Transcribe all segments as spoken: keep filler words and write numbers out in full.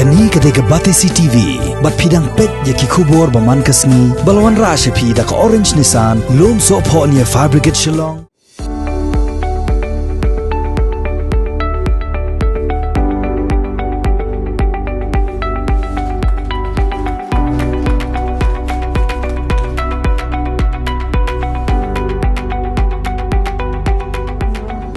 Kane ka dei ka Batesi T V, bad phi dang peit ïa ki khubor ba man ka sngi, ba la wanrah sha phi da ka Orange Nissan, Lumsohphoh near Fire Brigade Shillong.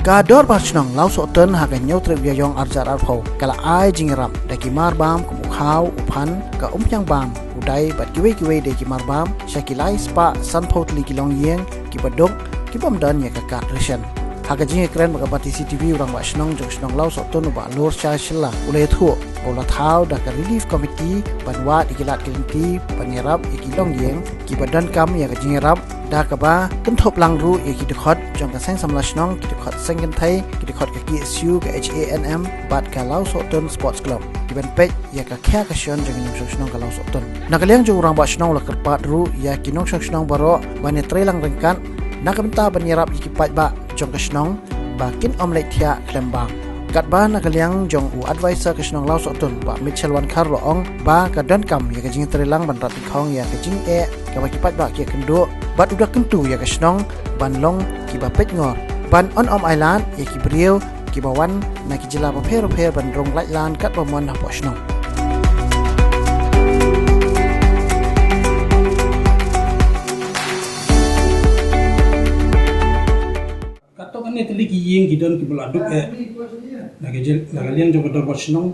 Ka Dorbar Shnong Lawsohtun ha ka hynñiew tarik Ïaïong arhajar arphew ka la ai jingïarap da ki marbam kum u khaw, u phan, ka umphniang bam, u dai bad kiwei kiwei de ki marbam sha ki lai spah sanphew tylli ki longïing kiba duk, kibym don ïa ka kad ration. Ha ka jingïakren bad ka Batesi T V, u Rangbah Shnong jong ka shnong Lawsohtun, u Bah Lurshai Shylla, u la ïathuh ba u la thaw da ka Relief Committee ban wad ïa ki lad ki lynti ban ïarap ïa ki longïing kiba donkam ïa ka jingïarap, da kaba kynthup lang ruh ïa ki dkhot jong ka Seng Samla Shnong, ki dkhot Seng Kynthei, ki dkhot ka K S U, ka H A N M bad ka Lawsohtun Sports Club, kiban peit ïa ka khia ka shon jong ki nongshong shnong ka Lawsohtun. Na ka liang jong u Rangbah Shnong, u la kyrpad ruh ïa ki nongshong shnong baroh ban ïatreilang ryngkat na ka bynta ban ïarap ïa ki paidbah jong ka shnong ba kin ym leit thiah khlem bam. Katba na ka liang jong u Advisor ka shnong Lawsohtun, Bah Mitchell Wankhar, u la ong ba ka donkam ïa ka jingïatreilang ban rat dyngkhong ïa ka jingeh kaba ki paidbah ki ïakynduh, bad u da kyntu ïa ka shnong ban long kiba peitngor, ban ym ai lad ïa ki briew kiba wan na ki jylla bapher bapher ban rung laitlan katba mon hapoh shnong. Katto katne tylli ki ïing ki don kiba la duk eh. Na ka jyl-, na ka liang jong ka Dorbar Shnong,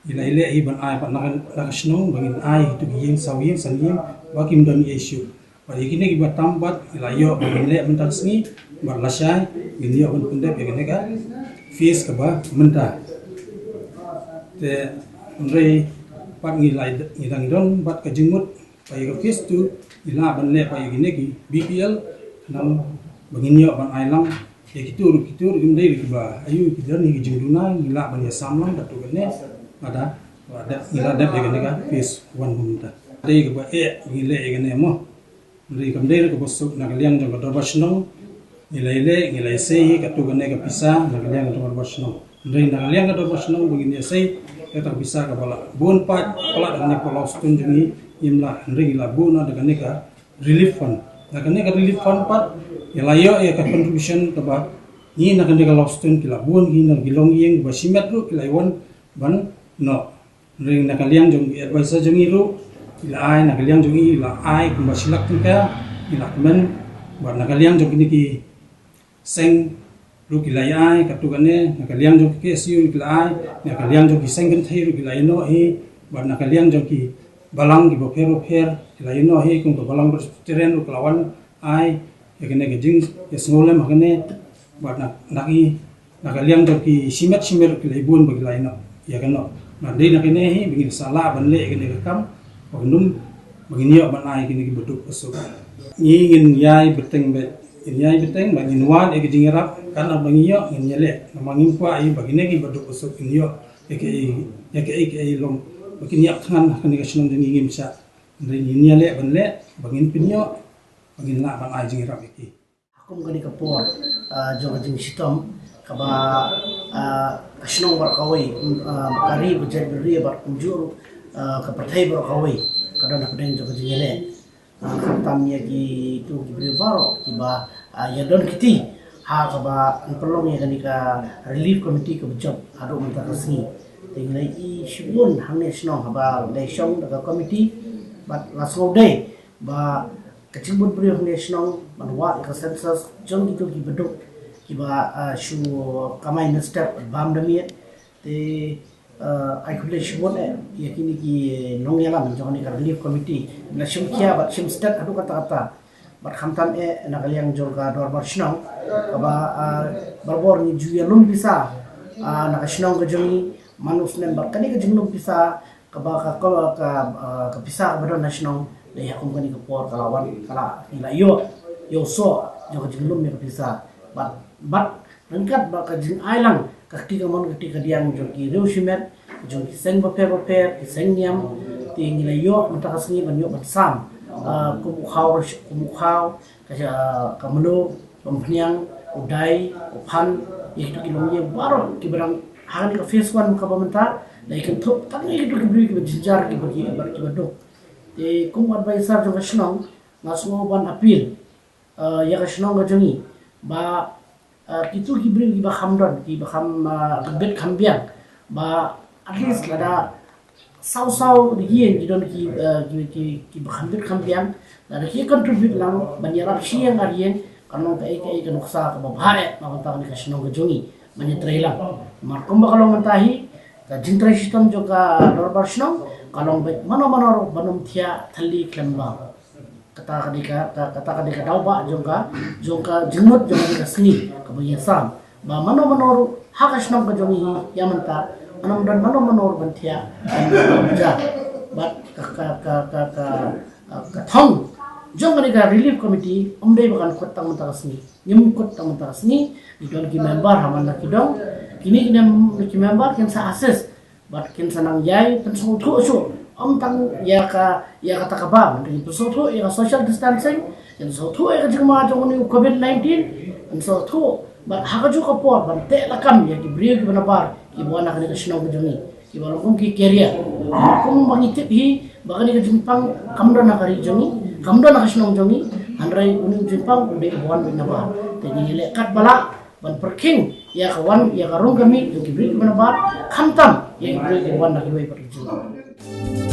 ngi la ïaleh hi ban ai pat na ka, na ka shnong ba ngin ai ïa kito ki ïing, saw ïing, san ïing, ba kim don ei ei shuh. Bad ïa kine kiba tam pat ngi la ïoh ba ngin leh mynta ka sngi, bad lashai ngin ïoh ban pyndep ïa kane ka phase kaba mynta. Te hynrei pat ngi la, ngi dang don bad ka jingmut ba ïa ka phase two ngi lah ban leh pat ïa kine ki B P L, khnang ba ngin ïoh ban ai lang ïa kito ruh, kito ruh kim dei ruh kiba aïu, ki don hi ki jingduna, ngi lah ban ïasam lang katto katne. Lada, lada ngi la dep ïa kane ka phase one ba mynta. Dei kaba eh ngi leh ïa kane mo. Hynrei kam dei ruh kaba suk. Na ka liang jong ka Dorbar Shnong ngi la ïaleh, ngi la ïasei hi katto katne ka pisa na ka liang jong ka Dorbar Shnong. Hynrei na ka liang ka Dorbar Shnong ba ngin ïasei kata ka pisa kaba la bun palat, palat da kane ka Lawsohtun jong ngi, ngim lah, hynrei ngi la bun da kane ka relief fund. Da kane ka relief fund pat ngi la ïoh ïa ka contribution kaba ngi na kane ka Lawsohtun ki la bun hi, na ki longïing ba shimet ruh ki la ïa wan ban noh. Hynrei na ka liang jong ki advisor jong ngi ruh ki la ai, na ka liang jong ngi la ai kumba shi lak tyngka, ngi la kmen. Bad na ka liang jong kine ki seng ruh ki la ïa ai katto katne, na ka liang jong ki K S U ruh ki la ai, na ka liang jong ki seng kynthei ruh ki la ïa noh hi, bad na ka liang jong ki balang kiba pher bapher ki la ïa noh hi, kum ka Balang Presbyterian ruh ka la wan ai ïa kane ka jingïasngewlem ha kane, bad na, na ki, na ka liang jong ki shimet shimet ruh ki la ïa bun ba ki la ïa noh ïa kano. Na dei na kane hi ba ngin sa lah ban leh ïa kane ka kam, ba ngin ym, ba ngin ïoh ban ai ïa kine kiba duk ba suk. Ngi ngin ïai bteng beit, ngin ïai bteng bad ngin wad ïa ka jingïarap, katno ba ngi ïoh ngin ïaleh. Namar ngim kwah ïa ba kine kiba duk ba suk kin ïoh ïa kaei, ïa kaei kaei long ba kin ïap thngan ha kane ka shnong jong ngi, ngim shah. Hynrei ngin ïaleh ban leh ba ngin pynïoh, ba ngin lah ban ai jingïarap ïa ki. Ha kum kane ka por, ah, jong ka jingshitom kaba, ah, ka shnong baroh kawei, um, ah, ka ri, ka jaitbynriew bad kumjuh ruh, ah, ka pyrthei baroh kawei ka don hapdeng jong ka jingïaleh. Ah, khamtam ïa kito ki briew baroh kiba, ah, ïa don kti ha kaba ngi pynlong ïa kane ka relief committee kaba jop haduh mynta ka sngi. Te ngi la ïohi shibun hangne shnong haba la shong da ka committee, bad la sngewdei ba ka jingbun briew hangne shnong ban wad ïa ka census jong kito kiba duk, kiba, ah, shu kamai mynstep bad bam da miet. Te, ah, ai khublei shibun eh ïa kine ki nongïalam jong kane ka relief committee, la shim khia bad shim stet haduh katta katta. Bad khamtam eh na ka liang jong ka dorbar shnong kaba, ah, barabor ngi ju ïalum pisa, ah, na ka shnong ka jong ngi man u snem, bad kane ka jinglum pisa kaba ka, ka, ka, ah, ka pisa kaba don ha shnong, dei ha kum kane ka por ka la wan, ka la, ngi la ïoh ïa u soh jong ka jinglum ïa ka pisa. Bad, bad ryngkat bad ka jingai lang ka kti kamon ka kti kadiang jong ki riew shimet, jong ki seng bapher bapher, ki seng niam, te ngi la ïoh mynta ka sngi ban ïoh ban sam, ah, kum u khaw, kum u khaw, ka, ah, ka mluh, ka umphniang, u dai, u phan, ïa kito ki longïing baroh kiba dang ha kane ka phase one kaba mynta, Dei kan thup tang ïa ki briew kiba jynjar, kiba ki, kiba duk. Te kum advisor jong ka shnong, nga sngew ban appeal, eh, ïa ka shnong ka jong ngi ba, eh, kitu ki briew kiba kham don, kiba kham, eh, kham bit kham biang, ba at least lada saw saw de ki ïing ki don ki, eh, ki, ki, kiba kham bit kham biang, lada ki contribute lang ban ïarap shi ïing ar ïing, kan long kaei kaei ka nuksa kaba bha eh na ka bynta kane ka shnong ka jong ngi ban ïatrei lang. Namar kumba ka long mynta hi, ka jingtrei shitom jong ka dorbar shnong ka long ba mano mano ruh ban ym thiah thylli khlem bam. Kata ka dei ka, ka, kata ka dei ka daw ba jong ka, jong ka jingmut jong ka dei ka sngi kaba ïasam ba mano mano ruh ha ka shnong ka jong ngi ïa mynta, mano mano, mano mano ruh ban thiah, ban thiah. Bad ka, ka, ka, ka, ka, ka thong jong ka dei ka relief committee, ym dei ba kan kut tang mynta ka sngi. Ngim kut tang mynta ka sngi. Ki don ki member ha man la ki dong. Kine ki mem-, ki member kin sa assist. Bad kin sa nang ïai pynsngewthuh shuh. Ym tang ïa ka, ïa kata kaba, kin pynsngewthuh ïa ka social distancing, kin sngewthuh ïa ka jingma jong une u covid nineteen, kin sngewthuh. Bad ha kajuh ka por ban teh lakam ïa ki briew kiba nabar kiba wan na kane ka shnong ka jong ngi, kiba long kum ki carrier. Kum ba ngi tip hi ba kane ka jingpang kam don ha ka ri jong ngi, kam don ha ka shnong jong ngi. Hynrei une u jingpang u dei uba wan beit nabar. Te ngi leh katba lah ban pyrkhing ïa ka wan, ïa ka rung ka mih jong ki briew kiba nabar, khamtam ïa ki briew kiba wan na kiwei pat ki jylla.